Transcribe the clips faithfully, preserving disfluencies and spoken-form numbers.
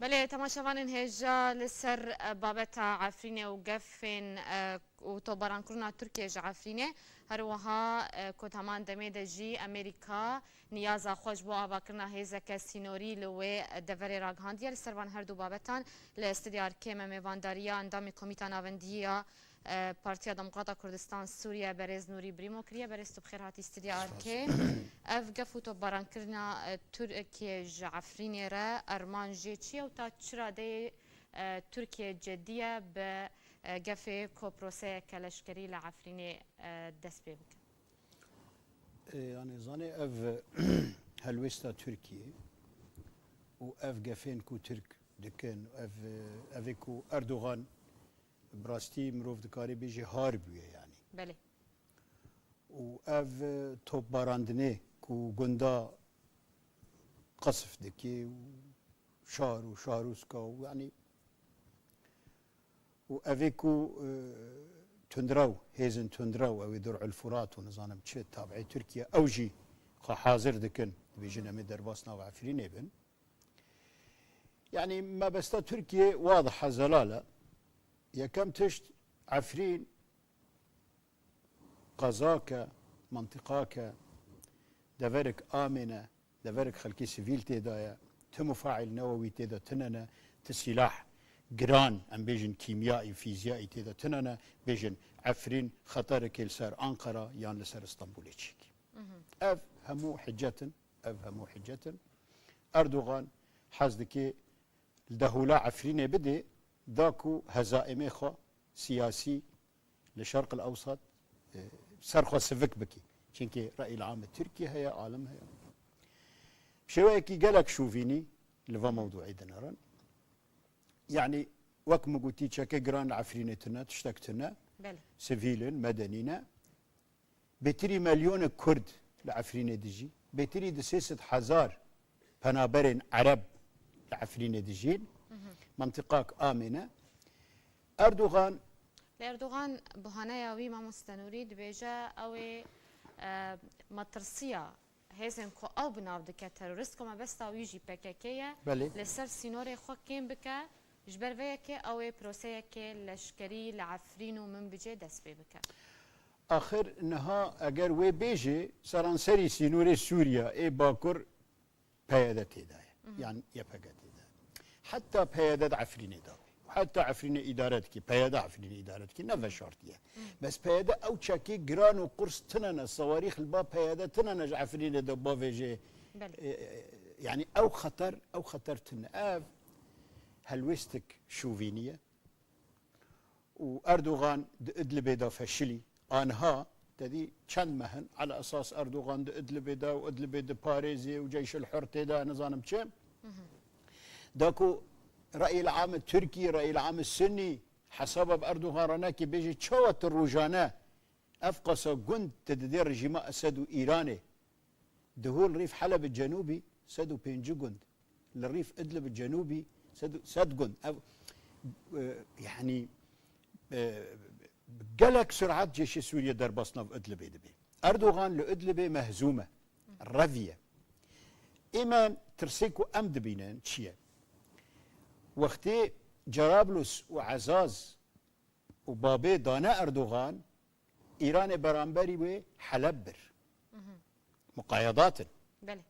Belê, temaşevanên hêja li ser, e, babeta Efrînê û gefên, e, û topbarankirina Tirkiyê ji Efrînê, her wiha, e, ku heman demê de jî Amerîka niyaza xwe ji bo avakirina hêzeke sînorî li wê deverê ragihandiye. Li ser van her du babetan li Stûdya Arkê me mêvandariya endamê Komîta Navendiyî ya e, Partiya Demokrata Kurdistan Sûriye, berêz Nûrî Brîmo kiriye. Berêz, tu bi xêr hatî Stûdya Arkê. Ev gef û topbarankirina, e, Tirkiye ji Efrînê re, erman jê çi ye û ta çi radeyê, e, Tirkiye cedî ye bi, e, gefê ku proseyeke leşkerî li Efrînê, e, dest pê bike? E, yanî zanê ev helwêsta Tirkiye û ev gefên ku Tirk dikin, ev, ev ê ku Erdogan Bi rastî mirov dikarê bêje har bûye yanî. Belê. Û ev, e, topbarandinê ku gunda qesf dike û şar û şarûska û yanî û evê ku, e, tundrew, hêzin tundrew, ew ê Dur'ul Furat û nizanim çi, tabi'ê Tirkiye, ew jî xwe hazir dikin, dibêjin em ê derbas nav Efrînê bin. Yanî mebesta Tirkiye wadih e, zelal e. Yekem tişt, Efrîn qezak e, mentiqak e, deverek amên e, deverek xelkê sivîl tê de ye, ti mufaîl newewî tê de tune ne, ti sîlah giran, em bêjin kîmyayî, fîzyayî tê de tune ne, bêjin Efrîn xeterekê li ser Anqara yan li ser Stenbolê çêkî. Ev hemû hicet in. Ev hemû hicet in. Erdogan hez dike li dehûla Efrînê bidê, da ku hezaîmê xwe siyasî li Şerq el Ewsat, e, ser xwe sivik bike. Çimkî reyîl amê Tirkiye heye, alim heye. Bi şêweyekî gelek şovînî li va mewdûê dinerin. Yanî wek min gotî, çekê giran li Efrînê tune, tiştek tune. Belê. Sivîl in, medenî ne. Bêtirî melyonek Kurd li Efrînê dijî. Bêtirî di sê sed hezar penaberên Ereb li Efrînê dijîn. Hı hı. Mentiqak amê ne. Erdogan Lê Erdogan buhaneya wî, mamoste Nûrî, dibêje ew ê, e, metirsiya hêzên ku ew bi nav dike terorîst, ku mebesta wî jî P K K ye, Belê. Li ser sînorê xwe kêm bike, ji ber vê yekê ew ê proseyekê leşkerî li Efrîn û Minbicê dest pê bike. Axir niha eger wê bêjê, seranserî sînorê Sûriye ê Bakur P Y D tê de ye. Mhm. Yan Y P G tê de ye. Heta P Y D di Efrînê de bê. Heta Efrînê îdare dikî, P Y D Efrînê îdare dikî, ne veşartiye. Mhm. Bes P Y D ew çekê giran û qurs tine ne, sewarîx li ba P Y D tine ne ji Efrînê de bavêjê. Belê. E, e, yanî ew xeter, ew xeter tine. Ev helwêstek şovînî ye. û Erdogan di Idlibê de feşilî. Aniha, te dî çend meh in, ala esas Erdogan di Idlibê de û Idlibê diparêzê û Ceyşul Hur tê de, nizanim çi. Mhm. Da ku reyîl amê Tirkî, reyîl amê Sunnî, hesaba bi Erdogan re neke, bêje çawa tu rojane ev qasa gund tu didê rejîma Esed û Îranê? Di hol rîf Heleb Cenûbî sed û pêncî gund, li rîf Idlib Cenûbî sed, sed gund. Ev, e, yanî, e, gelek surat cêşê Sûriye derbas nav Idlibê dibe. Erdogan li Idlibê mehzûm e, revî ye. Ême tirsê ku em dibînin çi ye? Wextê Cerablus û Ezaz û Babê dane Erdogan, Îranê beramberî wê Heleb bir. Mhm. Muqayedat in. Belê.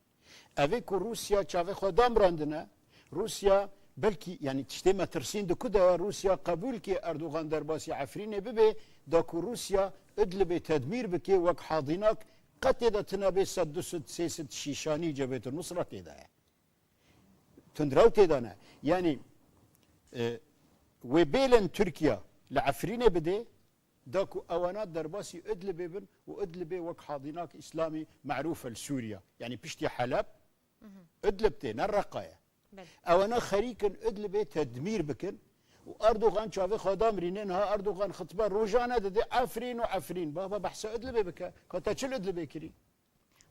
Ev ê ku Rûsya çavê xwe damirandine, Rûsya belkî, yanî tiştê metirsîn di ku de ye, Rûsya qebûl ke Erdogan derbasî Efrînê bibe, da ku Rûsya Idlibê tedmîr bike, wek Hadînak qetê de tine bê sed du sed sê sed şîşanî Cebhêt Nusra tê de ye. Tundrew tê de ne. Yanî, e, wê bêlin Tirkiye li Efrînê bidê, da ku ewana derbasî Idlibê bin û Idlibê wek Hadînak Îslamî merûf e li Sûriye. Yanî piştî Heleb, Mhm. Idlib tê, ne Reqa ye. Belê. Ewana xerîk in Idlibê tedmîr bikin û Erdogan çavê xwe damirîne. Niha Erdogan xitbe rojane dide Efrîn û Efrîn. Baba behsa Idlibê bike. Ka te çi li Idlibê kirî?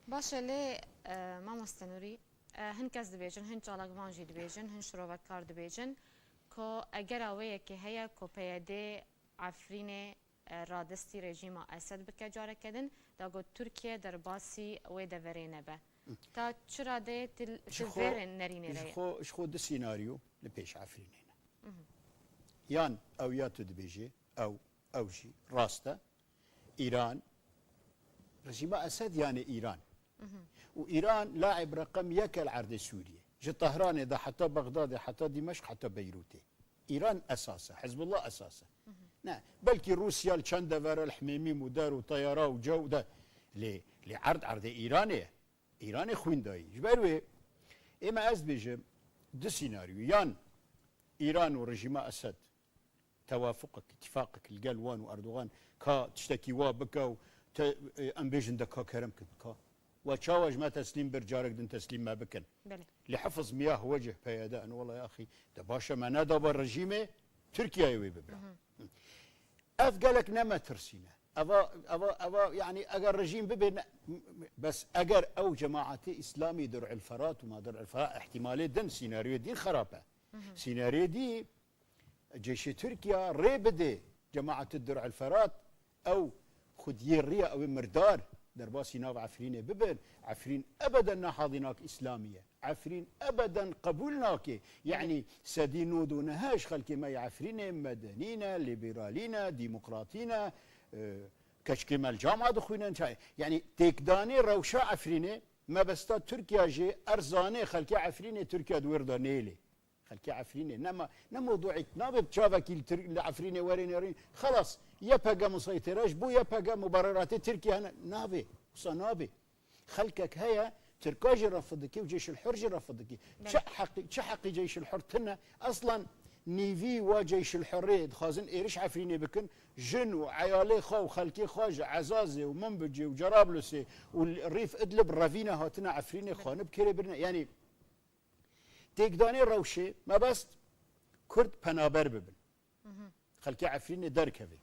Baş e, lê, e, mamoste Nûrî, e, hin kes dibêjin, hin çalakvan jî dibêjin, hin şirovekar dibêjin ku egera wê yekê heye ku P Y D Efrînê, e, radestî rejîma Esed bike careke din, da ku Tirkiye derbasî wê deverê nebe. Ta çi radeyê tu, tu vê nerînê re ye? Ji xwe, ji xwe du senaryo li pêş Efrînê ne. Yan ew ya tu dibêjê, ew, ew jî rast e. Îran, rejîma Esed yani Îran. Û Îran laib reqem yek e li erdê Sûriyê. Ji Tehranê de heta Bexdadê, heta Dîmeşq, heta Beyrûtê. Îran esas e, Hizbullah esas e. Ne, belkî Rûsya li çend devera li Himêmîm û der û teyara û cew de, lê, lê erd erdê Îranê ye. Îranê xwîn dayî. Ji ber wê ême ez dibêjim du senaryo. Yan Îran û rejîma Esed tewafuqek, îtîfaqek li gel wan û Erdogan ka tiştekî wa bike û te, e, em bêjin de ka kerem kin ka. Wa çawa ji me teslîm bir, carek din teslîm me bikin. Belê. Li hifiz miyah wecih P Y D, en wela ya axî, de baş e me nedaba rejîmê Tirkiyeyê wê bibira. Ev gelek ne metirsîne. Eva, eva, eva, yani eger rejîm bibe, ne, bes eger ew cemaatê Îslamî Dir'il Ferat û ma Dir'il Ferat ihtimalê din, senaryoyê din xerab e. Senaryoyê dî, ceyşê Tirkiya rê bide cemaatê Dir'il Ferat, ew xwediyê riya ew ê mirdar derbasî nav Efrînê bibin. Efrîn ebeden ne hazînak Îslamî ye. Efrîn ebeden qebûl nake. Yani sedî nod û neh ji xelkê me yê Efrînê medenî ne, lîberalî ne, demokratî ne, e, keçikê me li cama dixwînin. Ça-, yani têkdanê rewşa Efrînê, mebesta Tirkiya jî erzanê xelkê Efrînê Tirkiya di wêr de nêlê. Xelkê Efrînê. Nema, ne mewduî nabe bi çavekî li Tir-, li Efrînê werê nêrîn. Xelas, Y P G musaytêre ji bo Y P G mubareratê Tirkiye hene. Nabe. Wisa nabe. Xelkek heye, Tirka jî refid dike û Ceyşul Hur jî refid dike. Belê. Çi heqî, çi heqî Ceyşul Hur tine? Aslan nîvî wa Ceyşul Hurê dixwazin êriş Efrînê bikin. Jin û eyalê xwe û xelkê xwe ji Ezazê û Minbicê û Cerablusê û Rîf Idlib revîne hatine Efrînê, xanib kêrê birine. Yani têkdanê rewşê mebest Kurd penaber bibin. Xelkê Efrînê derkeve.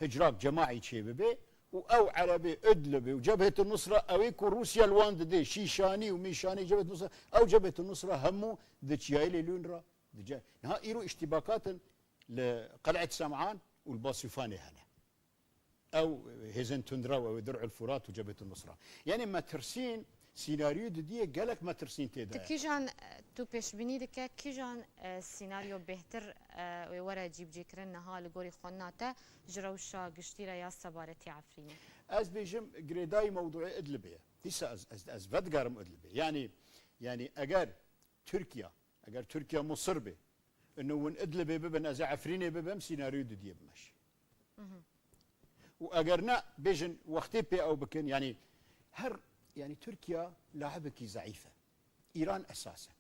Hicrak cemaî çêbibe û ew Erebê Idlibê û Cebhetê Nusra, ew ê ku Rûsya li wan dide, Şîşanî û Mîşanî Cebhetê Nusra, ew Cebhetê Nusra hemû di çiyayê Lêlûn re dice. Niha îro îştîbakatin li Qel'et Sem'an û li Basûfanê hene. Ew hêzên tundrew, ew ê Dir'ul Furat û Cebhetun Nusra. Yani metirsîn, senaryoyê didiyê gelek metirsîn tê de. Tu kîjan, e, tu pêşbînî dike, kîjan, e, senaryo bêhtir, e, wê were cîbicîkirin niha li gorî xwendina te ji rewşa giştî re ya sebaretî Efrînê? Ez bêjim girêdayî mewdûê Idlibê ye. Dîsa ez, ez, ez vedigerim Idlibê. Yani, yani eger Tirkiye, eger Tirkiye musir be, inu win Idlibê bibin, ez ê Efrînê bibim, senaryoyê didiyê bimeşe. Û eger ne, bêjin wextê pê ew bikin, yani her, yani Tirkiye laibekî zeîf e. Îran esas e.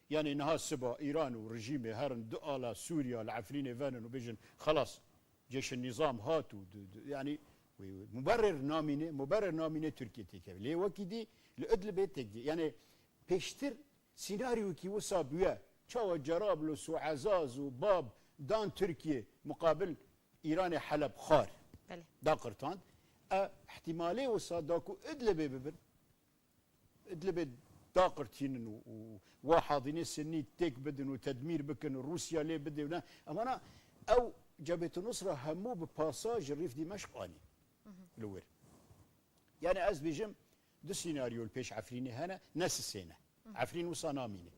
Yani niha siba Îran û rejîmê herin du ala Sûriya li Efrînê venin û bêjin, xelas, cêşin nîzam hat û du, du, yani wê, wê muberir namîne, muberir namîne Tirkiye têkeve. Lê wekî dî li Idlibê têk dî. Yani pêştir Sînaryokî wisa bûye. Çawa Cerablus û Ezaz û Bab dan Tirkiye muqabil Îranê Heleb xwar. Belê. Da qirtand. E, ihtimalê wisa da ku Idlibê bibin. Idlibê daqirtînin û, û wa hadînê Sinnî têk bidin û tedmîr bikin û Rûsya lê bidê û ne. Emana ew Cebhêtû Nusra hemû bi pasa ji Rîf Dîmeşq anî. Li wir. Yani ez bêjim, du senaryo li pêş Efrînê hene, ne sisê ne. Efrîn wisa namîne.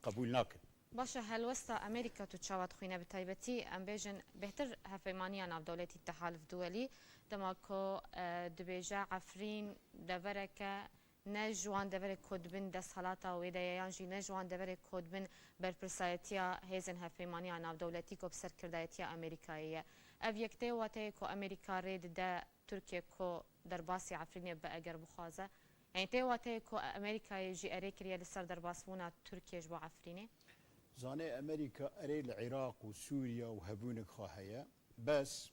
Qebûl nakin. Baş e, helwesta Amerîka tu çawa dixwîne? Bi taybetî, em bêjin, bêhtir hevpeymaniya navdewletî, tehaluf duwelî, dema ku, e, dibêje Efrîn devereke ne ji wan deverê ku dibin desthelata wê de ye, yan jî ne ji wan deverê ku dibin berpirsayetiya hêzên hevpeymaniya navdewletî ku bi serkirdayetiya Amerîkayê ye. Ev yek tê wateyê ku Amerîka rê dide Tirkiye ku derbasî Efrînê bibe eger bixwaze? Yanî tê wateyê ku Amerîkayê jî erê kiriye li ser derbasbûna Tirkiye ji bo Efrînê? Zanê Amerîka erê li Iraq û Sûriye û hebûnek xwe heye. Bes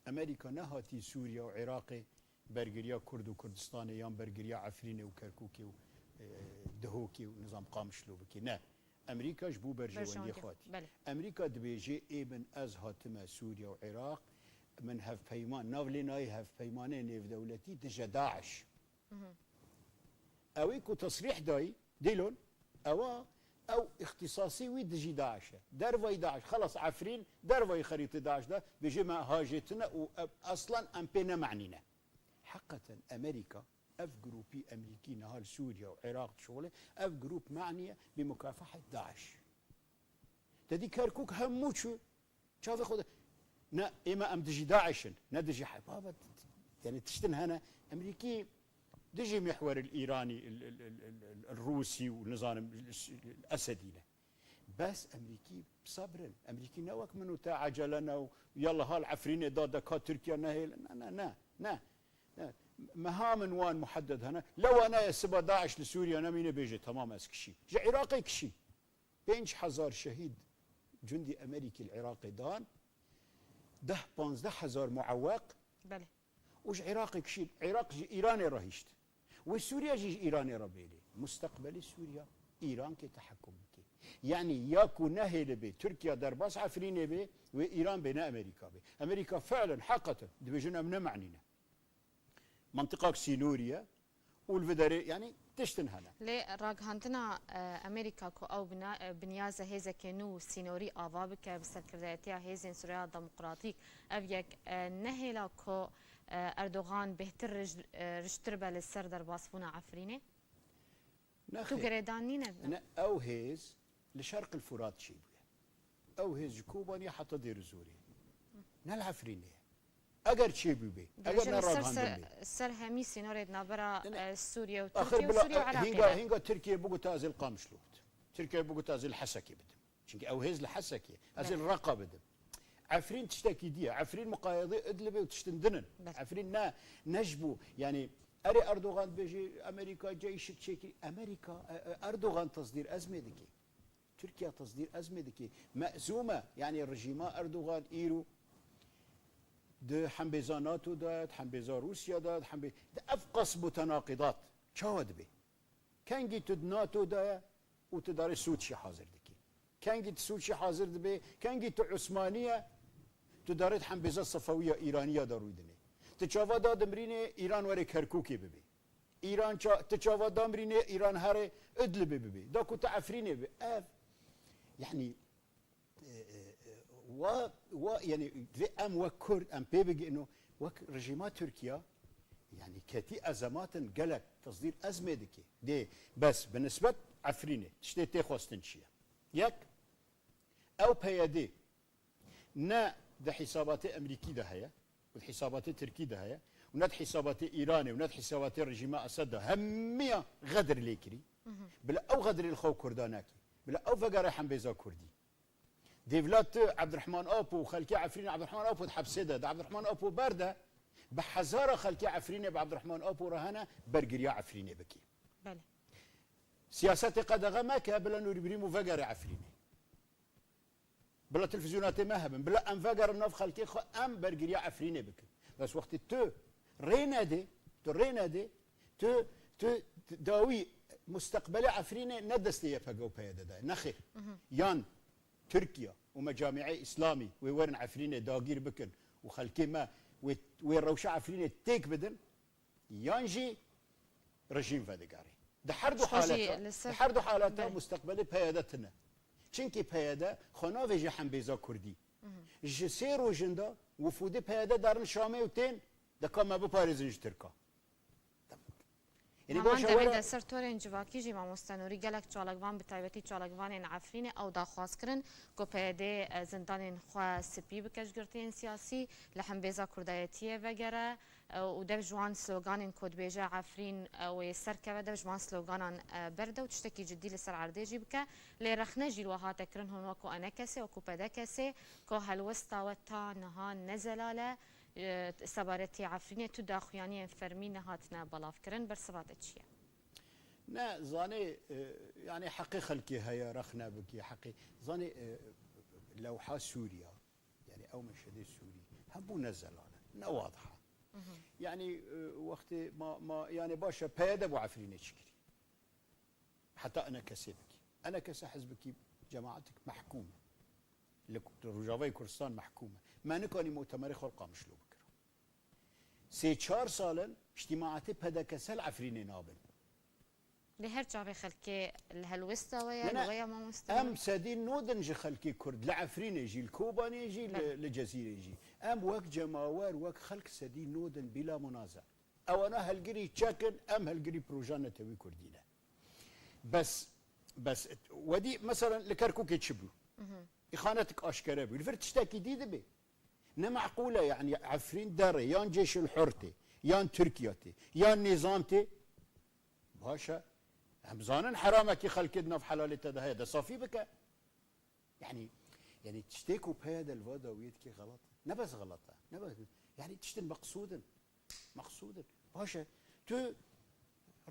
Amerîka nehatî Sûriye û Iraqê bergiriya Kurd û Kurdistanê yan bergiriya Efrînê û Kerkûkê û, e, Dihokê û nizam Qamişlo bike. Ne. Amerîka ji bo berjewendiyê xwe hatî. Belê. Amerîka dibêje, ê min, ez hatime Sûriye û Iraq, min hevpeyman, nav lê nayê hevpeymanê nêvdewletî dije DAIŞ. Ew ê ku tesrîh dayî, dîlon, ewa, ew îxtîsasî wî dijî DAIŞ e. Dervayî DAIŞ, xelas Efrîn, dervayî xerîtê DAIŞ de, bêje me hajêtine û ev, aslan em pê nemehnîne. Heqeten Amerîka Ev grûpî Emerîkî niha li Sûriye û Iraq dişuxile, ev grûp maniye bi mukafehet DAIŞ. Te dî Kerkûk hemû çû çavê xwe de. Ne, ême em dijî DAIŞ in, ne dijî he-, baba, yani tiştin hene. Emerîkî dijî mihwer il Îranî, il, il, il, il, il, il Rûsî û nizanim il, il Esedî ne. Bes Emerîkî sabir in. Emerîkî ne wek min û te ecele ne û yalla hal Efrînê da de ka Tirkiye nehêle. Ne, ne, ne, ne. Ne. Meha min wan muhedded hene. Lewa ne ye siba DAIŞ li Sûriye nemîne bêje, tamam, ez kişî. Ji Iraqê kişî. Pênc hezar şehîd cundî Emerîkî li Iraqê dan. Deh panzdeh hezar mueweq. Belê. Û ji Iraqê kişîn. Iraq ji Îranê re hişt. Wê Sûriye jî ji Îranê re bêlê. Musteqbelê Sûriye Îran kê tehekum bike. Yani ya ku nehêlibê Tirkiye derbas Efrînê bê, wê Îran bêne Amerîka bê. Amerîka fiilen, heqeten, dibêjin em ne manî ne. Mantiqak sînorî ye û li vê derê, yani, tiştin hene. Lê ragihandina, e, Amerîka ku ew bina-, e, binyaza hêzeke nû sînorî ava bike bi serkirdayetiya hêzên Sûriya Demokratîk, ev yek, e, nehêla ku, e, Erdogan bêhtir rij-, e, riştir be li ser derbasbûna Efrînê? Tu Nexêr. Girêdan nîne? Ne, ew hêz li Şerq el Furat çêbûye. Ew hêz ji Kobanê heta Dêrizorê. Ne li Efrînê ye. Eger çêbûbê, eger Dibêjin ne li ser, ragihandin ser, bê. Ser hemî sînorê di navbera, Ne, ne. e, Sûriye û Axir Tirkiye û bila, Sûriye û Iraqê hînga, de. Hînga Tirkiye bigota ez ê li Qamişlo bidim. Tirkiye bigota ez ê li Hesekê bidim. Çünkü ew hêz li Hesekê. Ez ê li Reqa bidim. Efrîn tiştekî diye. Efrîn muqayedê Idlibê û tiştin din in. Belê. Efrîn ne, ne ji bo, yani, erê Erdogan dibêje, Amerîka ceyşik çêkirî. Amerîka, e, e, Erdogan tasdîr ezmê dike. Tirkiye tasdîr ezmê dike. Mezûm e, yani, rejîma Erdogan îro di hembêza NATO de, di hembêza Rûsya de, di hembê-, di ev qasb û tenaqidat çawa dibe? Kengî tu di NATO de ye û tu darê Sûd jî hazir dikî. Kengî tu Sûd jî hazir dibê, kengî tu Usmanî ye, tu darê di hembêza Sefewiya Îraniya de rûy dinê. Tu çava da dimrînê Îran were Kerkûkê bibê. Îran ça-, tu çava da mirînê Îran herê Idlibê bibê. Da ku tu Efrînê bi. Ev, yani, e, e, e, wa, wa, yani, vê em wek Kurd, em pê bigihno, wek rejîma Tirkiye, yani, ketî ezematin gelek tasdîr ezmê dike. Dê, bes, bi nisbet Efrînê, tiştê tê xwestin çi ye? Yek, ew P Y D ne di hîsabatê Emerîkî de heye, û di hîsabatê Tirkî de heye, û ne di hîsabatê Îranê, û ne di hîsabatê rejîma Esed de, hemiya xedir lê kirî. Bila ew xedirê li xwe û Kurda nekî. Bila ew vegere hembêza Kurdî. Dêvla tu Abdurrahman Apo û xelkê Efrînê, Abdurrahman Apo di hepsê de, di Abdurrahman Apo ber de, bi hezara xelkê Efrînê bi Abdurrahman Apo re hene, bergiriya Efrînê bikî. Belê. Siyasetê qedexe meke, bila Nûrî Birîm û vegere Efrînê. Bila televîzyonatê me hebin, bila em vegerin nav xelkê xwe, em bergiriya Efrînê bikin. Bes wextê tu rê nedê, tu rê nedê, tu, tu dawî musteqbelê Efrînê ne destê Y P G û P Y D de, nexêr. Yan Tirkiye û mecamîê Îslamî wê werin Efrînê dagîr bikin û xelkê me wê, wê rewşa Efrînê têk bidin, yan jî rejîm vedigerê. Di her du Ji xwe jî haleta, li ser di her du haleta Belê. Musteqbelê P Y D tune. Çimkî P Y D xwe navêje hembêza Kurdî. Ji sê rojin de wifûdê P Y D derin Şamê û tên, de ka me biparêzin ji Tirka. Yanî Heman baş e demê were de ser torên civakî jî, mamoste Nûrî, gelek çalakvan, bi taybetî çalakvanên Efrînê, ew daxwaz kirin ku P Y D zindanên xwe spî bike ji girtiyên siyasî, li hembêza kurdayetiyê vegere, e, û dev ji wan sloganên ku dibêje Efrîn, e, wê serkeve, dev ji wan sloganan, e, berde û tiştekî cidî li ser erdê jî bike. Lê rexne jî li we hate kirin, hûn wekû enekesê, wekû pedekesê ku helwesta we ta niha ne zelal e, e, sebaretî Efrînê tu daxuyaniyên fermî nehatine belavkirin. Bersiva te çi ye? Ne, zanê, e, yani heqê xelkê heye, rexne bikî, heqê, zanê, e, lewha Sûriya, yani ew meşhedê Sûrî, hemû ne zelal e, ne wadiha. Yani, e, wextê ma, ma, yani baş e, P Y D bo Efrînê çi kirî? Heta enekesê bikî. Enekese hizbikî, cemaetik mehkûm e. Li Rojavayê Kurdistan mehkûm e. Me nikanî mutemerê xwe li Qamişlo bikira. Sê çar sal in, îctîmaetê P D K S li Efrînê nabin. Lê her çavê xelkê li helwesta we ye, Ne, ne. Li we ya mamoste? Em sedî nod in ji xelkê Kurd, li Efrînê jî, li Kobanê jî, li, Belê. Li Cezîrê jî. Em wek cemawer, wek xelk sedî nod in, bîla munaze. Ewana helgirî çek in, em helgirî proja netewî kurdî ne. Bes, bes, wedî, meselen, li Kerkûkê çi bû? Îxanetik aşkere bû. Li vir tiştekî dî dibe. Ne meqûl e, yanî Efrîn derê, yan Cêşil Hur tê, yan Tirkiye tê, yan nîzam tê. Baş e. Em zanin heramekî xelkê di nav helalê te de heye, de safî bike. Yanî, yanî tiştê ku peye de li va dawiyê dikê xelat e. Ne bes xelat e. Ne bes, yanî tiştin meqsûd in. Meqsûd in. Baş e. Tu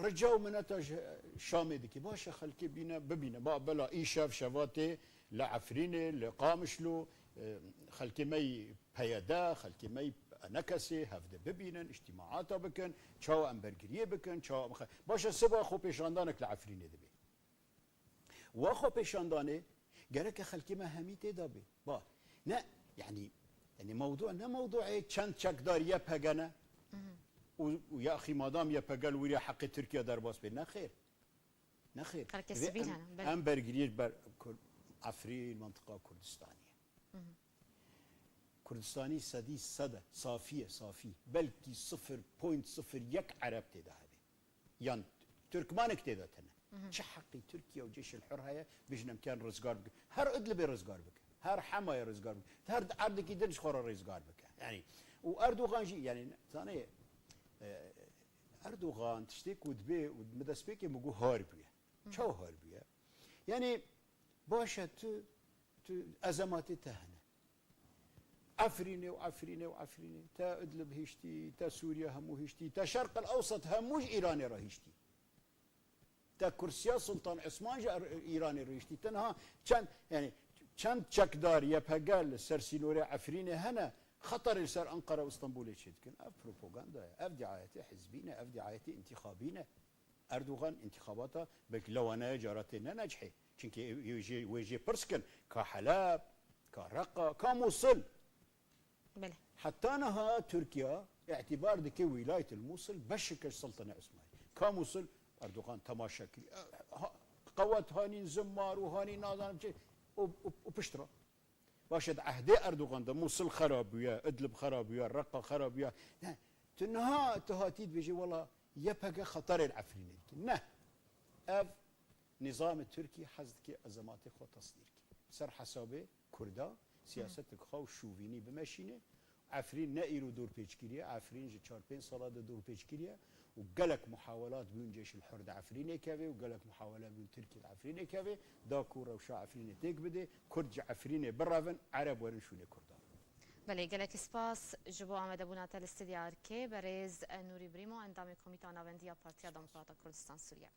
rica û mineta ji Şamê dikî. Baş e, xelkê bîne, bibîne. Ba, bela îşev, şevatê li Efrînê, li Qamişlo, e, xelkê me yî P Y D, xelkê me yî enekesê hevde bibînin, îctîmaata bikin, çawa em bergiriyê bikin, çawa em xe-, baş e, siba xwepêşandanek li Efrînê dibe. Wa xwepêşandanê gereke xelkê me hemî tê de bê. Ba, ne, yanî, yanî mewdu ne mewduê çend çekdar Y P G ne û, û ya axî madam Y P G li wîrya heqê Tirkiye derbas bê. Nexêr. Nexêr. Xelkê Divê sivîl em, hene, belê. Em bergiriyê ji ber Kur-, Efrîn, mentiqa Kurdistanê ye. Kurdistanî sedî sed e, safî ye, safî. Belkî sifir point sifir yek Ereb tê de hebe. Yan Tirkmanek tê de tene. Çi heqî Tirkiye û Cêşil Hur heye, bijin em kiyan rizgar bikin. Her Idlibê rizgar bike. Her Hemayê rizgar bike. Her erdekî din ji xwe re rizgar bike. Yanî, û Erdogan jî, yanî, zanê, e, Erdogan tiştê ku dibê û min destpêkê min got har bûye. Çawa har bûye? Yanî, baş e, tu, tu ezematê te hene. Efrînê û Efrînê û Efrînê. Te Idlib hiştî, te Sûriye hemû hiştî, te Şerq el Ewsat hemû ji Îranê re hiştî. Te kursiya Sultan Osman ji Er-, Îranê re hiştî. Te niha çend, yanî çend çekdar Y P G li ser sînorê Efrînê hene, xeterê li ser Enqere û Stenbolê çêdikin. Ev propaganda ye, ev diayetê hizbî ne, ev diayetê întîxabî ne. Erdogan întîxabata belkî lewaneye cara tê ne necihê. Çimkî wê jê, wê jê pirs kin ka Heleb, ka Reqa, ka Mûsil. Belê. Heta niha Tirkiye îtîbar dike wîlayet el Mûsil beşeke ji Sultanê Osmanî. Ka Mûsil Erdogan temaşe kiriye. Ha, qewet hanîn zimmar û hanîn nazanim çi û, û, û piştre. Baş e, di ehdê Erdogan de Mûsil xera bûye, Idlib xera bûye, Reqa xera bûye. Ne, tu niha tu hatî dibêjî, wela Y P G xeterê li Efrînê dike. Ne. Ev nîzamê Tirkî hez dike ezematê xwe tesdîr ke. Ser hesabê Kurda siyasetek xwe û şovînî bimeşîne. Efrîn ne îro dorpêçkirî ye, Efrîn ji çar pênc sala de dorpêçkirî ye û gelek muhawelat bûn Cêşil Hur di Efrînê keve û gelek muhawele bûn Tirkî di Efrînê keve, da ku rewşa Efrînê têk bide, Kurd ji Efrînê birevin, Ereb werin şûnê Kurdan. Belê, gelekî spas ji bo amadebûna te li stûdya Erkê. Berêz Nûrî Brîmo, endamê Komîta Navendî ya Partiya Demokrata Kurdistan Sûriye.